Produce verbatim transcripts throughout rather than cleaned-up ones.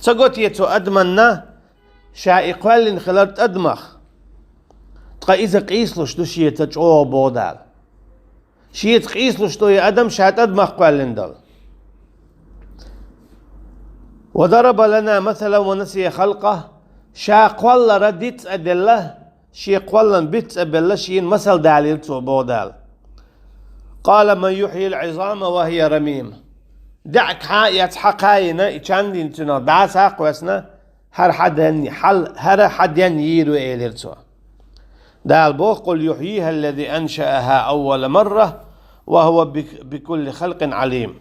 Ца го те цу адаманна ша и кхоьллина хилар тӀадамах? Ткъа иза къийсалуш ду шеца чӀогӀа, боху Дала. Шеца къийсалуш ду и адам ша тӀадамах кхоьллина долу. وضرب لنا مثلا ونسي خلقه. Ша кхоллара диц а делла, шен кхоллан биц а белла, шена масал далийра цо, боху Дала. قال من يحيي العظام وهي رميم. ДаьӀахк хьа а эцна, хьа кхайина, и чан дина цуьнан дӀаса а кхоьссина, хӀара хьан ден, хьал-, хӀара хьан ден йийр ю, элира цо. Дала боху: قل يحييها الذي أنشأها أول مرة وهو بك-، بكل خلق عليم.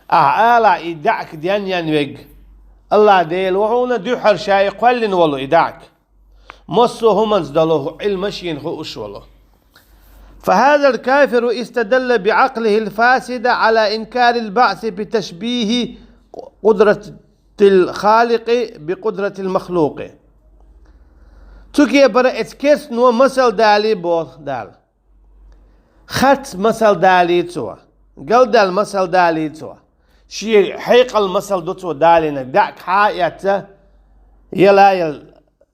Ахьа ала, и даьӀахк денъян верг АллахӀ Дела ву хьуна, дуьххьара ша и кхоьллина волу и даьӀахк. Массо а хӀуманца долу Ӏилма шена хууш волу. فهذا الكافر استدل بعقله الفاسد على إنكار البعث بتشبيه قدرة الخالق بقدرة المخلوق. Цу кепара эцу керстано масал далий, боху Дала. Харц масал далий цо, галдаьлла масал далий цо. Шен хьекъал масал ду цо далийнарг, даьӀахк хьа а эцна, яла ял-,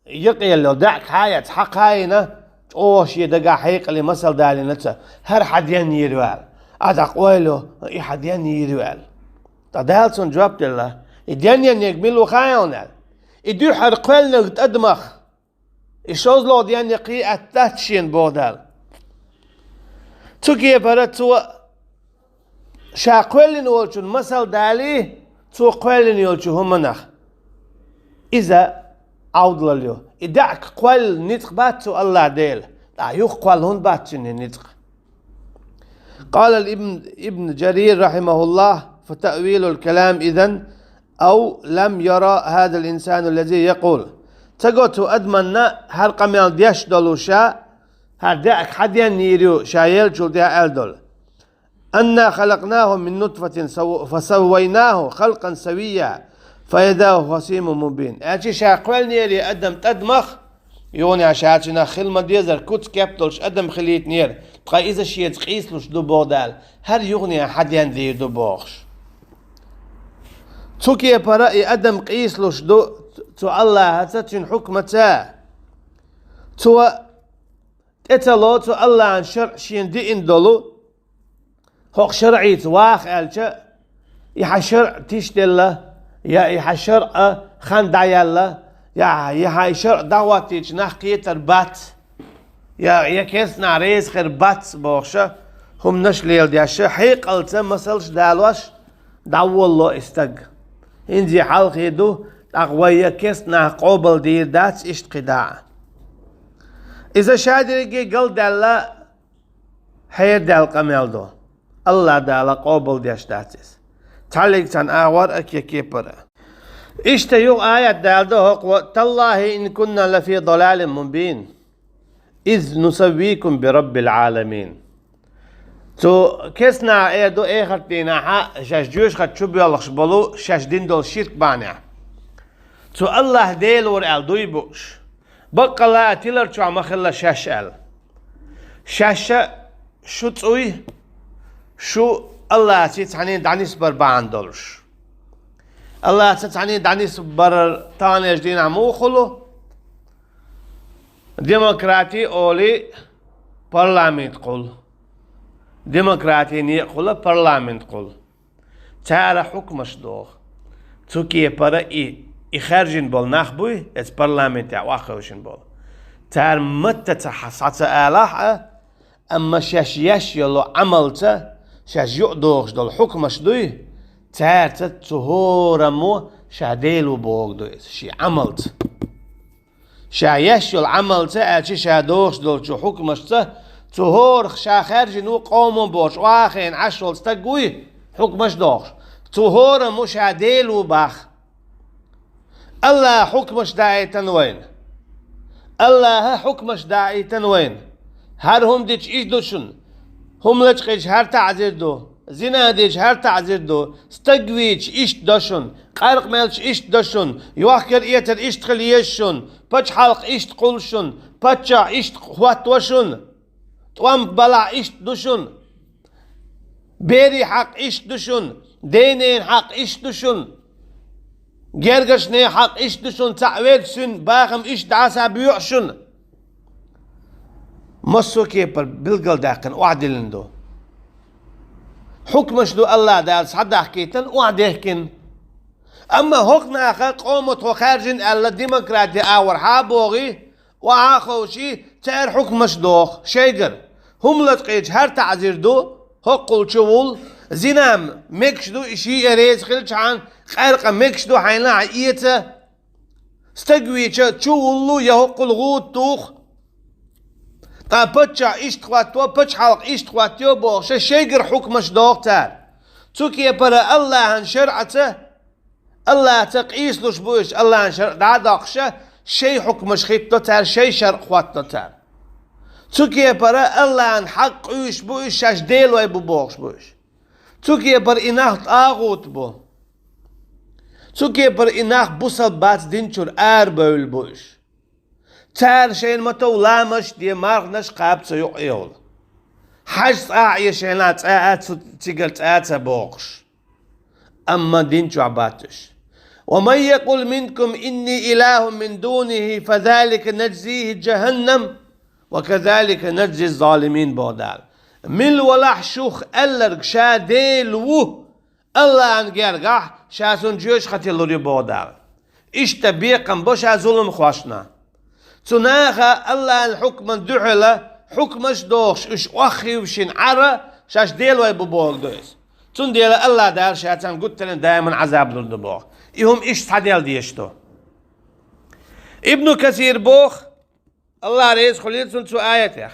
юкъа елла йолу даьӀахк хьа а эцна, хьа кхайина, чӀогӀа шен дагахь хьекъале масал далийна цо, хӀара хьан ден йийр ю аьлла. Ахьа дӀакъойло, и хьан ден йийр ю аьлла. Ткъа Дала цунна жоп делла: и денъян верг мила ву хаьий хьуна аьлла. И дуьххьара кхоьллинарг тӀадамах. И шозлагӀа денъян кхин а атта дац шена, боху Дала. Цу кепара цо ша кхоьллина волчун масал далий, цо кхоьллина йолчу хӀуманах. Иза Ӏовдалалла ю. И даьӀахк кхолла ницкъ бац цу АллахӀ Дела, ткъа юха кхолла хӀунда бац цуьнан ницкъ? قال الابن، ابن جرير رحمه الله: فتأويل الكلام إذن أو لم ير هذا الإنسان الذي يقول. Ца го цу адаманна хӀара къамел деш долу ша, хӀара даьӀахк хьан ден йийр ю ша еллачул тӀаьхьа аьлла долу: أنا خلقناه من نطفة سو-، فسويناه خلقا سويا فإذا هو خصيم مبين. Аьлча ша кхоьллинера и адам тӀадамах, юха ша цуьнах хила ма-дезара куц-кеп долуш адам хилийтинера, ткъа иза шеца къийсалуш ду, боху Дала, хӀара юха хьан ден дийр ду бохуш. Цу кепара и адам къийсалуш ду цу АллахӀаца, цуьнан хьукмаца. Цо тӀе ца ло цу АллахӀан шарӀ шена диъна долу, хӀокху шарӀица ваха аьлча, и хьан шарӀ тишделла, я и хьан шарӀа хан дӀаяьлла, я, я хьан и шарӀ дӀахӀоттийча нах кхетар бац, я, я керстанахь реза хир бац бохуша, хӀуманаш леладеш, хьекъалца масалш далош, дӀаволало и стаг. ХӀинца хьалхе ду, тӀаккха вай я керстанахь къобал дийр дац иштта кхидӀа а. Иза ша дерриге галдаьлла, хьерадаьлла къамел ду. АллахӀ Дала къобал деш дац иза. Цхьаллиг цхьана агӀор а, кепара а. Иштта юха аят даладо хӀокхо: تالله إن كنا لفي ضلال مبين إذ نسويكم برب العالمين. Цу керстанахь эр ду, эхарт дийнахьа шаьш жоьжахати чу боьлхуш болу шаьш дина долу ширк бахьанехь. Цу АллахӀ Дела вара аьлла дуй бууш. Баккъалла а тилар чохь ма хилла шаьш аьлла. Шаьш а шу цӀуй, шу АллахӀаца цхьаьний дӀанисбар бахьана долуш. АллахӀаца цхьаьний дӀанисбарар таханлерчу дийнахь муха хуьлу? Демократи олий парламент кхул. Демократи некъахула парламент кхул. Цара хьукмаш доху. Цу кепара и, и хаьржина болу нах буй, эца парламентехь охьахевшина болу. Цара матта ца хьа-, схьа ца алахь а, амма шаьш еш йолу Ӏамалца, шаьш юкъа дохуш долу хьукмаш дуй, цаьрца цу хӀораммо ша Дела ву боху ду иза, шен Ӏамалца. Ша еш йолу Ӏамалца, аьлча ша дохуш долчу хьукмашца, цу хӀорах ша хаьржина ву къомо бохуш, охьахиъна Ӏаш волу стаг вуй, хьукмаш дохуш. Цу хӀораммо ша Дела ву бах. АллахӀа хьукмаш даийтина вайна. АллахӀа хьукмаш даийтина вайна. ХӀара хӀума дича иш ду шуна. ХӀума лачкъийча хӀара таӀзир ду. Зина дича хӀара таӀзир ду. Стаг вийча иштта до шуна. Къаркъа мелча иштта до шуна. Йохкар-эцар иштта хила еза шуна. Пачхьалкх иштта кхул шуна. Паччахь иштта хӀоттаво шуна. ТӀом балахь иштта ду шуна. Берийн хьакъ иштта ду шуна, ден-ненан хьакъ иштта ду шуна. Гергарча нехан хьакъ иштта ду шуна, цхьаъ ведда шуна, бахам иштта дӀа а ца боьху шуна. Массо а кепара билгалдаьккхина, охьадиллина ду. Хьукмаш ду АллахӀ Дала схьадахкийтина, охьадехкина. Амма хӀокху наха къоман тхо хаьржина аьлла, демократи агӀор хьа а богӀий, охьа а ховший, цара хьукмаш доху шайгара. ХӀума лачкъийча хӀара таӀзир ду, хӀоккхул чу вул, зина мегаш ду, и шиъ а реза хилчахьана, къаьркъа мегаш ду хьайна хьан эца, стаг вийча чу вуллу я хӀоккхул гӀуда туху. Ткъа паччахь иштта хӀотто, пачхьалкх иштта хӀоттайо бохуш, шайгара хьукмаш доху цара. Цу кепара АллахӀан шарӀаца, АллахӀца къийсалуш бу уьш, АллахӀан шарӀ дӀа а доккхуша, шайн хьукмаш хӀитто цара, шайн шарӀ хӀотто цара. Цу кепара АллахӀан хьакъ къуьйсуш бу уьш, шаьш делой бу бохуш бу уьш. Цу кепара и нах тӀагӀут бу. Цу кепара и нах бусалба бац дин чуьра арабевлла бу уьш. Цара шайна ма-тов ламазаш а де, марханаш а кхаба ца юкъа йовла. Хьаж цкъа а Ӏе шайна цкъа а цу-, цигара цкъа а ца бохуш. Амма дин чохь бац уьш. «ومن يقل منكم إني إله من دونه فذلك نجزيه جهنم وكذلك نجزي الظالمين», боху Дала. Мила валахь шух аьлларг ша Дела ву, АллахӀан гергахь ша цунна жоьжахати лур ю, боху Дала. Иштта бекхам бо ша зуламхошна. Цу наха АллахӀан хьукман дуьхьала хьукмаш а дохуш, уьш охьахевшина Ӏара, шаьш делой бу бохург ду иза. Цундела АллахӀ Дала ша царна гуттаренна даиман Ӏазаб лур ду боху. И хӀума иштта схьаделла дезаш ду. Ибну Касир боху, АллахӀ реза хуьлийла цунна, цу аятех: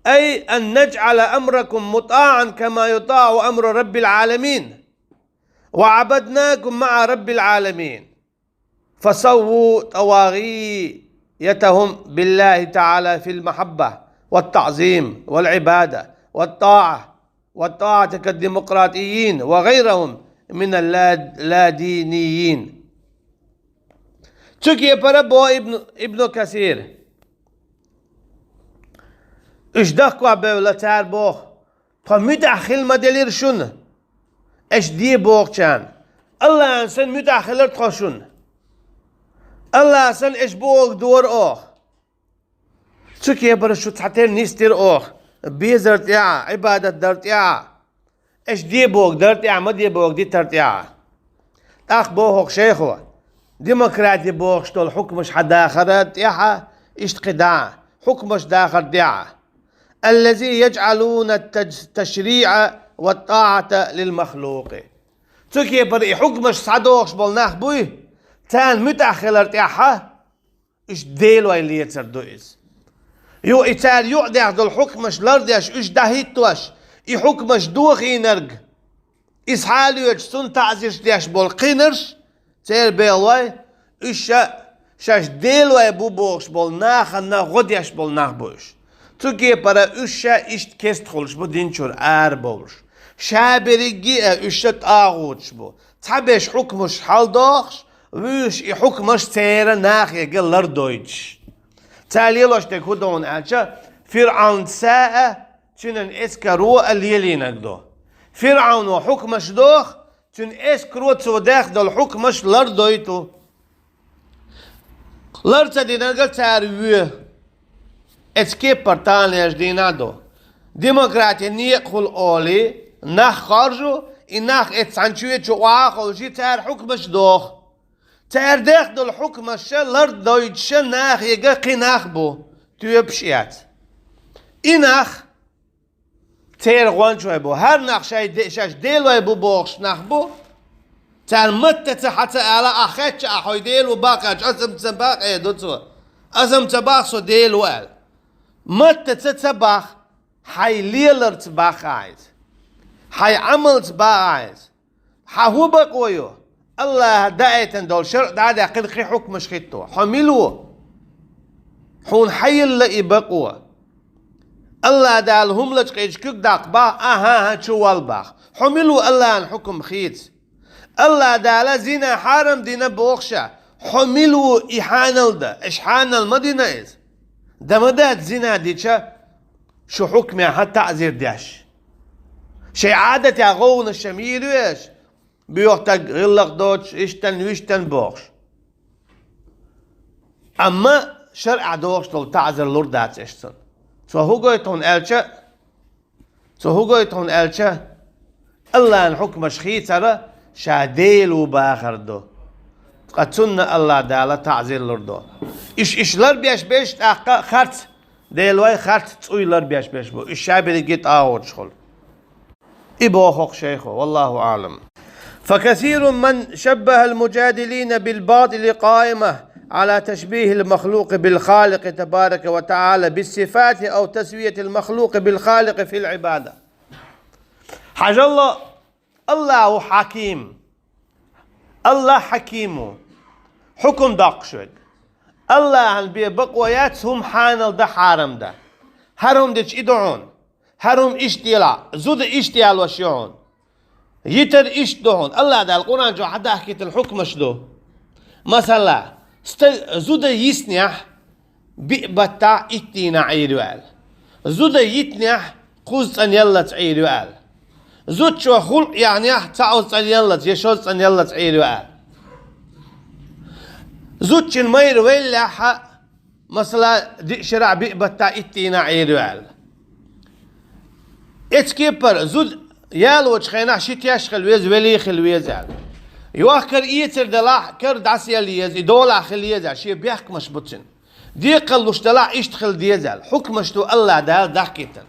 «أي أن نجعل أمركم مطاعا كما يطاع أمر رب العالمين وعبدناكم مع رب العالمين فسووا طواغيتهم بالله تعالى في المحبة والتعظيم والعبادة والطاعة والطاعة كالديمقراطيين وغيرهم من اللادينيين». Цу кепара боху Ибн-, Ибну Касир. Уьш дахкор бевлла цара боху: «Тхо муьтӀахь хила ма делира шуна, аша де бохучарна. АллахӀан санна муьтӀахь хилира тхо шуна. АллахӀан санна аша бохург дора оха. Цу кепара шу цхьатерра нисдира оха, безар тӀехь а, Ӏибадат дар тӀехь а. Аша де бохург дар тӀехь а, ма де бохург дитар тӀехь а». ТӀаккха боху шайхо: «Демократи бохуш долу хьукмаш схьадахар тӀехь а, иштта кхин дӀа а, хьукмаш дахар тӀехь а. الذي يجعلون التج-، التشريع والطاعة للمخلوق». Цу кепара и хьукмаш схьадохуш болу нах буй, царна муьтӀахь хилар тӀехь а, уьш делой лецар ду иза. Юха и цара юкъадехна долу хьукмаш лардеш, уьш дӀахӀиттош, и хьукмаш дохийнарг, иза схьалоьцуш, цунна таӀзирш деш болу кхинарш, церан белой, уьш ша, шаьш делой бу бохуш болу нахана гӀо деш болу нах бу уьш. Цу кепара уьш ша иштта кестахуьлуш бу дин чуьра арабовлуш. Ша берриге а уьш ша тӀагӀуташ бу. Цхьаберш хьукмаш хьалдохуш, вуьйш и хьукмаш церан нахе лардойтуш. Цара лелош дерг хӀун ду аьлча, ФирӀавнца а, цуьнан эскаро а лелийнарг ду. ФирӀавно хьукмаш доху, цуьнан эскаро цо деш долу хьукмаш лардойту. Лар ца динарг а цара вуьй. Эцу кепара таханлерчу дийнахь а ду. Демократи некъахула олий, нах хоржу, и нах эцу цхьана чоь чу охьа а ховший, цара хьукмаш доху. Цара деш долу хьукмаш ша лардойтуш ша нахе кхин нах бу, тоьпаш а эц. И нах церан гӀончой бу. ХӀара нах шай де-, шаьш делой бу бохуш нах бу. Цара маттаца хьан ца ала, ахь хетча, ахь хьой Дела ву баккхача, аса-м ца баккха, э, ду цо. Аса-м ца баккха, со Дела ву аьлла. Маттаца ца баккха, хьайн леларца баккха ахь иза. Хьайн Ӏамалца баккха ахь иза. Хьан хӀун бакъо ю? АллахӀа даийтина долу шарӀ дӀа а даьккхина кхин хьукмаш хӀитто. Хьо мила ву? Хьуна хьан йилла и бакъо? АллахӀ Дала хӀума лачкъийча куьг даккха боху, ахьа-хьа чу волла боху. Хьо мила ву АллахӀан хьукам хийца? АллахӀ Дала зина хьарам дина боху ша. Хьо мила ву и хьанал дан? Аша хьанал ма дина иза. Дан ма дац зина дича, шу хьукмехь таӀзир деш. Шайн Ӏадатехь гӀовгӀанаш ша мийр ю аша? боьха стаг гӀиллакх доцуш, иштта, вуьшта бохуш. Амма шарӀехь дохуш долу таӀзар лур дац аша цунна. Цо хӀун гойту хьуна аьлча, цо хӀун гойту хьуна аьлча, Аллахьан хьукмаш хийцар ша Дела ву бахар ду. Ткъа цунна Аллахь Дала таӀзар лур ду. Иш, иш ларбеш берш тӀаккха харц, Дела вай харц цӀуй ларбеш берш бу. Иш ша берриге тӀагӀоташ хуьлу. И боху-кх шайхо, والله أعلم. فكثير من شبه المجادلين بالباطل قائمة على تشبيه المخلوق بالخالق تبارك وتعالى بالصفات أو تسوية المخلوق بالخالق في العبادة. Хьажал, Аллахь ву хьаким. Аллахь хьаким ву. Хьукум доккхуш верг. Аллахьан бен бакъо яц хӀума хьанал дан, хьарам дан. ХӀара хӀума дича и ду хьуна. ХӀара хӀума иштта делахь, зуда иштта ялош ю хьуна. Йитар иштта ду хьуна. Аллахь Дала Къуръан чохь хьадахкийтина хьукмаш ду. Масала, стаг зуда йиснехь, биъ баттахь итт дийнахь Ӏийр ю аьлла. Зуда йитнехь, кхузза цӀанъяллалц Ӏийр ю аьлла. Зудчо хулкъ яьхнехь, цкъа шозза цӀанъяллалц я шозза цӀанъяллалц Ӏийр ю аьлла. Зудчун майра веллехь, масала, диъ шарахь биъ баттахь итт дийнахь Ӏийр ю аьлла. Эцу кепара, зуда ялочу хенахь ши теш хила веза, велий хила веза аьлла. Йохк-кара эцар делахь, кара дӀасаяла еза, и долахь хила еза аьлла, шен бехкамаш бу цуьнан. Декхаллуш делахь, иштта хила деза аьлла. Хьукмаш ду Аллахь Дала дахкийтина.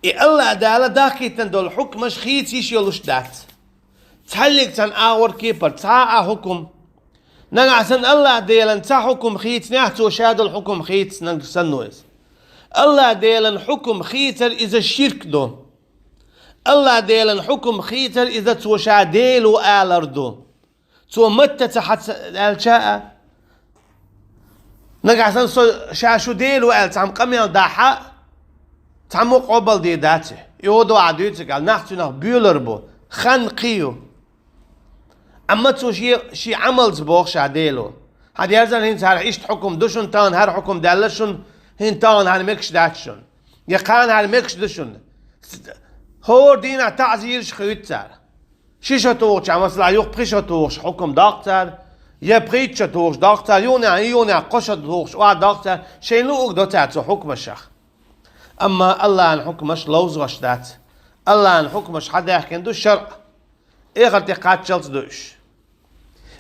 И Аллахь Дала дахкийтина долу хьукмаш хийца йиш йолуш дац. Цхьаьллиг цхьана агӀор кепара цхьа а хьукум. Нагахь санна Аллахь Делан цхьа хьукум хийцинехь, цо ша долу хьукум хийца нагахь санна ву иза. Аллахь Делан хьукум хийцар иза ширк ду. Аллахь Делан хьукум хийцар иза цо ша Дела ву алар ду. Цо матта ца хьаца аьлча а, нагахь санна со ша шу Дела ву аьлла цхьамма къамел дахь а, цхьаммо къобалде дац и. И хӀун ду ахь дуьйцург аьлла, нах цуьнах боьлар бу, хан кхин ю. Амма цо шен, шен Ӏамалца боху ша Дела ву. Хьан дерзан хӀинца хӀара иштта хьукум ду шуна, тахана хӀара хьукум даьлла шуна, хӀинца тахана хӀара мегаш дац шуна. Я кхана хӀара мегаш ду шуна. ХӀора дийнахь таӀзираш хуьйцу цара. Ши шо тухучохь, масала, юха пхи шо тухуш хьукум доккху цара, я пхийтта шо тухуш доккху цара, юханехь, юханехь кхо шо тухуш охьадоккху цара, шайна луъург до цара цу хьукмашах. Амма Аллахьан хьукмаш ловзош дац. Аллахьан хьукмаш хьадаьхкина ду шарӀ. Эхарте кхаччалц ду уьш.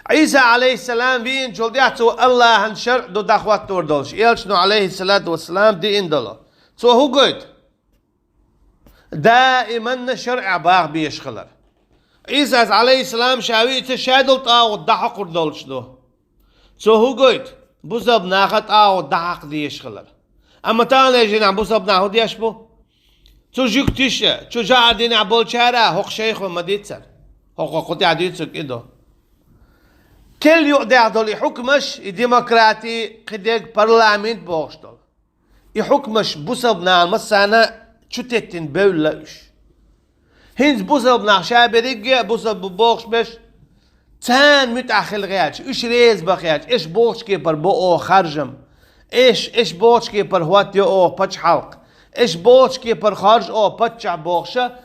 Ӏийса, Ӏалайхиссалам, вийначул тӀаьхьа цо Аллахьан шарӀ ду дӀахӀоттор долуш, элчано, Ӏалайхиссалату вассалам, диъна долу. Цо хӀун гойту? Даиманна шарӀехь баха безаш хилар. Ӏийсас, Ӏалайхиссалам, ша виъча ша долу тӀагӀут дӀахьокхур долуш ду. Цо хӀун гойту? Бусалба наха тӀагӀут дӀахьакха дезаш хилар. Амма таханлерчу дийнахь бусалба нах хӀун деш бу? Цу жуьгташа, цу жаӀар динехь болчара хӀокху шайхо ма-дийццара. ХӀокхо кху тӀехь дуьйцург и ду. Керла юкъадаьхна долу и хьукмаш, и демократи, кхидерг парламент бохуш долу. И хьукмаш бусалба нахана массарна чу теттина бевлла уьш. ХӀинца бусалба нах ша берриге а бусалба бу бохуш берш, царна муьтӀахь хила гӀерташ, уьш реза бан гӀерташ, аша бохучу кепара бо оха харжам, аша, аша бохучу кепара хӀоттайо оха пачхьалкх, аша бохучу кепара хоржу оха паччахь бохуша,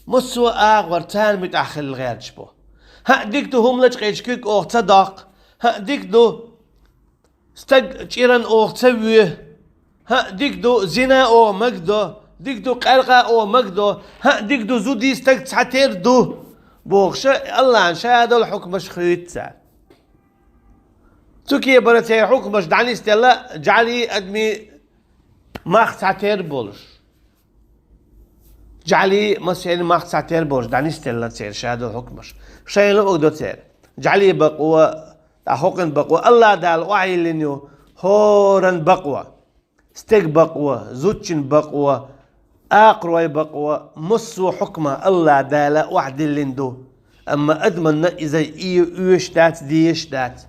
массо а агӀор царна муьтӀахь хила гӀерташ бу. ХӀаъ, дика ду, хӀума лачкъийча куьг оха ца доккху, хӀаъ, дика ду, стаг чӀиран оха ца вуьй. ХӀаъ, дика ду, зина оха мага до, дика ду, къаьркъа оха мага до, хӀаъ, дика ду, зудий стаг цхьатера ду, бохуша, Аллахьан ша долу хьукмаш хуьйцу цара. Цу кепара церан хьукмаш дӀанисделла, жӀаьлий, адамий мах цхьатера болуш. ЖӀаьлий, массеран мах цхьатера болуш, дӀанисделла церан ша долу хьукмаш. Шайна луъург до церан. ЖӀаьлий бакъо, ткъа хӀокхуьнан бакъо, Аллахь Дала охьайиллина ю хӀоранна бакъо. Стеган бакъо, зудчун бакъо, акхаройн бакъо, массо а хьукма Аллахь Дала охьадиллина ду. Амма адаманна иза и оьшуш дац, дезаш дац.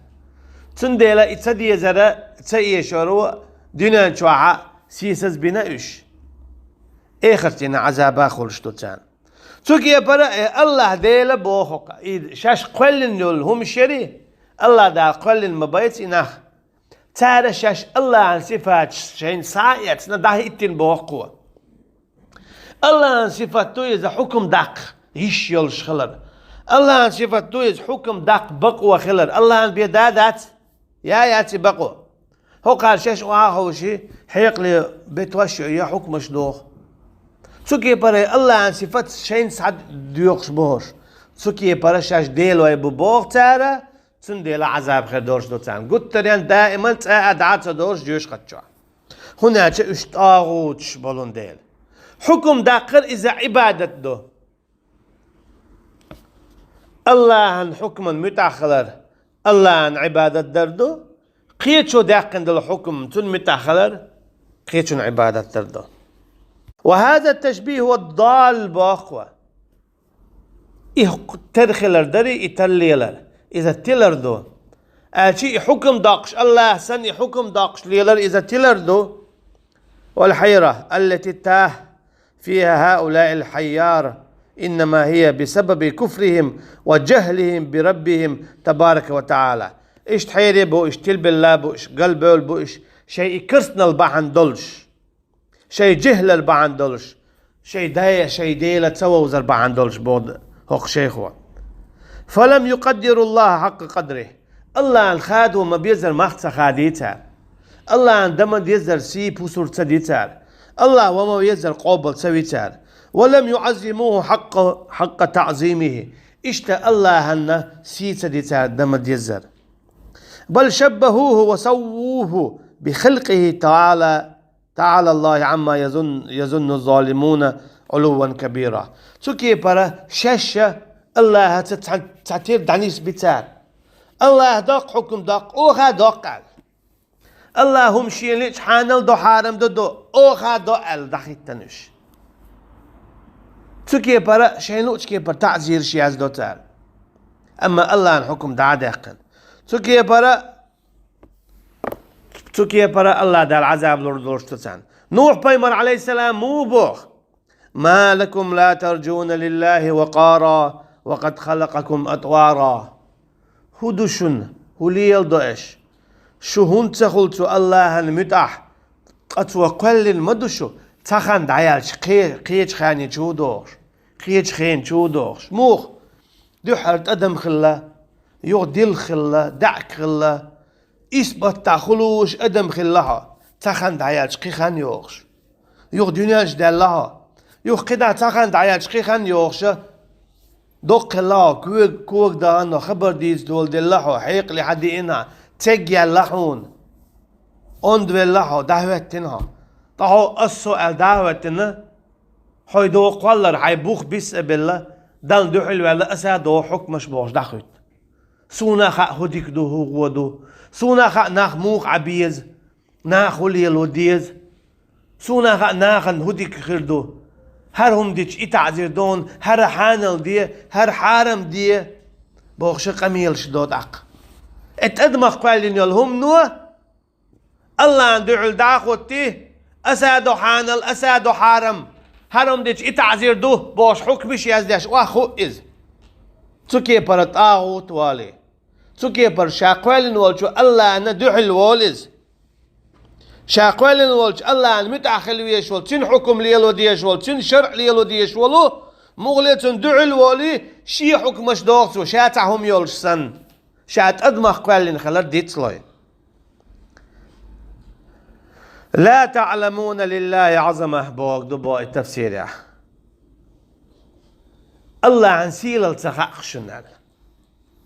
Цундела и ца дезара, ца эшаро дуьнен чохь сийсаз бина уьш. Эхартина Ӏазаба хуьлуш ду царна. Цу кепара, э, Аллахь Дела боху-кх, и шаьш кхоьллина йолу хӀума шери, Аллахь Дала кхоьллина ма байца и нах. Цара шаьш Аллахьан сифаташ шайна схьа а эцна, дӀахӀиттина боху-кх. Аллахьан сифат ду иза хьукум даккха йиш йолуш хилар. Аллахьан сифат ду иза, хьукам даккха бакъо хилар. Аллахьан бе да дац? Я, яц и бакъо. ХӀокхар шаьш охьаховши, хьекъале бетош а я, хьукмаш доху. Цу кепара Аллахьан сифат шайна схьадоькхуш бохуш. Цу кепара шаьш делой бу боху цара, цундела Ӏазаб хир долуш ду царна. Гуттарен даиман цӀа а дӀа а ца долуш жоьш хатчохь. ХӀунда аьлча уьш тӀагӀуташ болун дела. Хьукам даккхар иза Ӏибадат ду. Аллахьан хьукман муьтӀахь хилар Аллахьан Ӏибадат дар ду, кхечо даьккхина долу хьукм цунна муьтӀахь хилар кхечун Ӏибадат дар ду. Ва хаза ташбиху ва далл боху. И тера хилар дарий, и тарлелар, иза тилар ду. Аьлчи и хьукам доккхуш, Аллахь санна и хьукам доккхуш лелар иза тилар ду. Вал хайра, аллати тах, фиха хаулаил хайяр, иннама хия бисабаби куфрихим ва жахлихим бираббихим табарака ва таала. Иштта хьере бу иш, тилбелла бу иш, галбевлла бу иш, шайн и карснал бахьана долуш, шайн жехлар бахьана долуш, шайн дая, шайн дела ца вовзар бахьана долуш боху хӀокху шайхо. Фалам юкъаддируллаха хьакъа къадри. Аллахьан хадо ма беззара мах ца хадийцара. Аллахьан да ма деззара сий пусур ца дицара. Аллахь ва ма веззара къобал ца вицара. Ва лам юӀаззимуху хьакъа, хьакъа таӀзимихи. Иштта Аллахьанна сий ца дицара да ма деззара. Бал шаббахуху ва саввуху би халкъихи таала, таала Аллаху амма язун-, язунну залимуна улуван кабира. Цу кепара шаьшша Аллахьаца цхьа, цхьа тера дӀанисбицара. Аллахь доккху хьукум доккху, оха доккху аьлла. Аллахь хӀума шена лиъча хьанал до, хьарам до, до, оха до аьлла дӀахӀиттана уьш. Цу кепара шайн луъучу кепара таӀзираш яздо цара. Амма Аллахьан хьукум дӀа а даьккхина. Цу кепара, цу кепара Аллахь Дала Ӏазаб лур долуш ду царна. Нухь пайхамар, алейхиссалам, муха боху: «Ма лакум ла тарджуна лиллахи вакъара ва къад халакъакум атвара». ХӀун ду шуна? ХӀун леладо аша? Шу хӀунда ца хуьлу цу Аллахьан муьтӀахь? Къа цо кхоьллина ма ду шу, цхьа хан дӀаяьлча кхе-, кхечу хене чу а дохуш, кхечу хене чу а дохуш. Муха? Дуьххьара тӀадам хилла, юха дилха хилла, даьӀка хилла, исбаттахь хуьлуш адам хилла хьо, цхьа хан дӀаяьлча кхин хан йохуш. Юха дуьнен чу даьлла хьо. Юха кхидӀа цхьа хан дӀаяьлча кхин хан йохуша, доккха хилла хьо, кога, кога дахана хабар дийца дола делла хьо, хьекъале хьан диъина, цегг яьлла хьуна. Онда велла хьо, дӀахӀоьттина хьо. Ткъа хьо ас со аьлла дӀахӀоьттина, хьой догӀу кхоллар, хьайн бух бисса а белла, Далла дуьхьал ваьлла, аса догӀу хьукмаш бохуш дӀахӀуьтту. Суна хаьа хӀун дика ду, хӀун гӀо ду. Суна хаьа нах муха Ӏа беза, наха хӀун лело деза. Суна хаьа нахана хӀун дика хир ду. ХӀара хӀума дича и таӀзир дона, хӀара хьанал де, хӀара хьарам де, бохуша къамелаш до тӀаккха. Э, тӀадамах кхоьллина йолу хӀумано Аллахьан дуьхьал дӀа а хӀотти, аса до хьанал, аса до хьарам, хӀара хӀума дича и таӀзир ду, бохуш хьукмаш яздеш охьахуу иза. Цу кепара тӀагӀут валий. Цу кепара ша кхоьллина волчу Аллахьана дуьхьал волу иза. Ша кхоьллина волчу Аллахьана муьтӀахь хила везаш волу, цуьнан хьукум лело дезаш волу, цуьнан шарӀ лело дезаш волу, муххале цунна дуьхьал волий, шен хьукмаш доху цо, ша цхьа хӀума йолуш санна. Ша тӀадамах кхоьллина хилар дицлой. «Ла таъламуна лиллахи азама», боху ду бо и тафсирехь. Аллахьан сийлалла ца хаьа шуна аьлла.